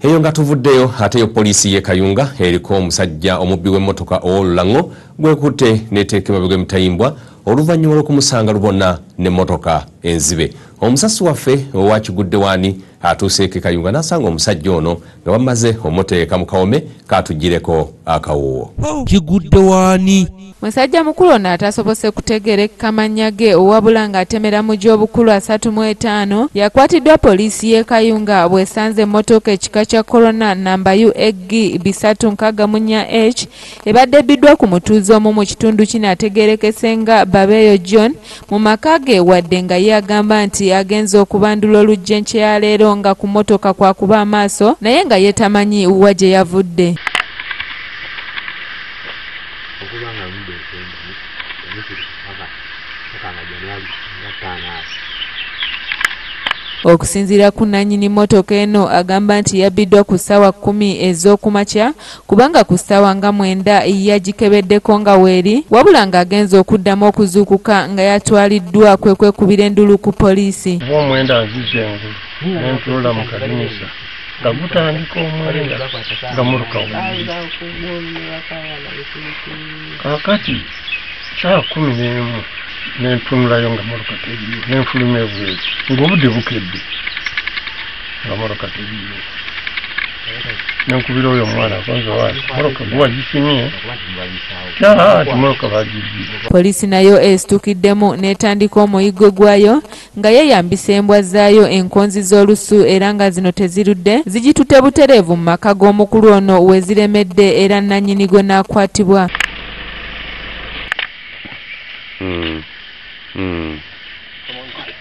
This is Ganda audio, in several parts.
Eyo nga tuvuddeyo, ate yo poliisi y'e Kayunga eriko omusajja omubbi w'emmotoka ow'olulango gwekutte n'eteeka emabega emitayimbwa oluvannyuma lw'okumusanga lubona n'emmotoka enzibe. Omusasi waffe owa Kigudde Waani atuuseeko e Kayunga n'asanga omusajja ono nga bamaze omuteeka mu kawome katugireko akawuwo. Kigudde Waani. Musajja mukulu ono atasobose kutegerekeka mannya ge wabula ng'atemera mu gy'obukulu 35 yakwatiddwa poliisi y'e Kayunga bw'esanze emmotoka ekika kya Corona namba UAG 364H ebadde ebbiddwa ku mutuuze omu mu kitundu kino ategerekese nga Babeeyo John mu maka ge, wadde nga ye agamba nti agenze okubandula oluggi enkya ya leero nga ku mmotoka kwakuba amaaso naye nga ye tamanyi wa gye yavudde. Okusinziira ku nannyini mmotoka eno agamba nti yabbiddwa ku ssaawa 10 ez'okumakya kubanga ku ssaawa nga 9 yagikebeddeko nga weeri, wabula ng'agenze okuddamu okuzuukuka nga yatwaliddwa kwe kwekubira endulu ku poliisi. Omwenda nzize engulu ne ntunula mu kadinisa nga gutandika omwenda nga mmotoka weeri. Kaakati ssaawa 11 ne ntunulayo nga mmotoka teriiyo, ne nfuluma ebweru ng'obudde bukedde nga mmotoka teriiyo. Ne nkubira oyo omwana akonze wange, mmotoka gwe wagisimye? Ati mmotoka bagibbye. Poliisi nayo esitukiddemu n'etandika omuyiggo gwayo nga yeeyambisa embwa zaayo enkonzi z'olusu era nga zino tezirudde zigitutte butereevu mu maka g'omukulu ono we ziremedde era nannyini gwe n'akwatibwa.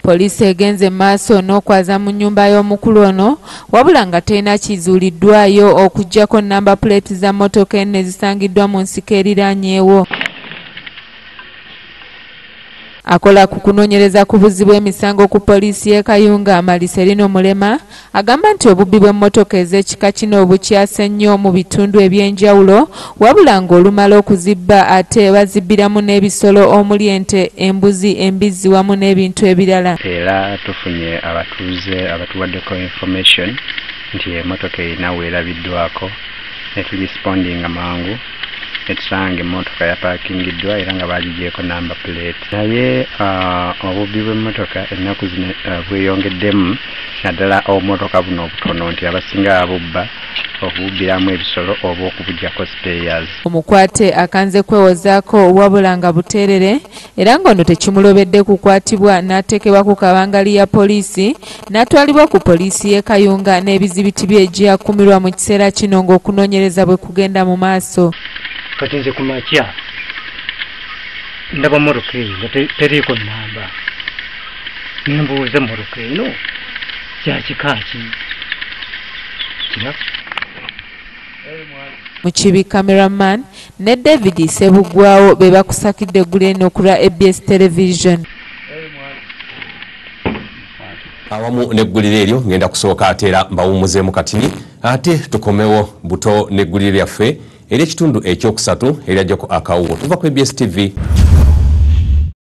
Poliisi egenze maaso n'okwaza mu nnyumba y'omukulu ono wabula nga terina kizuuliddwayo okuggyako namba puleeti za mmotoka eno ezisangiddwa mu nsiko eriraanyeewo. Akola ku kunoonyereza ku buzzi bw'emisango ku poliisi y'e Kayunga Maliserino Mulema agamba nti obubbi bw'emmotoka ez'ekika kino bukyase nnyo mu bitundu eby'enjawulo, wabula ng'olumala okuzibba ate bazibbiramu n'ebisolo omuli ente, embuzi, embizzi wamu n'ebintu ebirala. Era tufunye abatuuze abatuwaddeko information nti emmotoka erina weerabiddwako ne turespondinga mangu netusanga emmotoka yapaakingiddwa era nga bagigyeko number plate. Naye obubbi bw'emmotoka ennaku zino bweyongeddemu naddala obumotoka buno obutono nti abasinga abubba okububbiramu ebisolo oba okubuggyako spares. Omukwate akanze kwewozaako wabula nga buteerere era ng'ono tekimulobedde kukwatibwa n'ateekebwa ku kabangali ya poliisi n'atwalibwa ku poliisi y'e Kayunga n'ebizibiti bye gye yakumirwa mu kiseera kino ng'okunoonyereza bwe kugenda mu maaso. Kati nze ku makya ndaba mmotoka eyo nga teriiko nnamba, ne mbuuza mmotoka eno kya kika ki? Mukibi cameraman ne David Sebugwawo be bakusakidde eggulu eno okulwa ABS Television. Awamu n'eggulire eryo ngenda kusooka ate era mbawummuzeemu katini ate tukomewo buto n'eggulire lyaffe eri ekitundu ekyokusatu eryajjako akawuwo. Tuva ku ABS TV.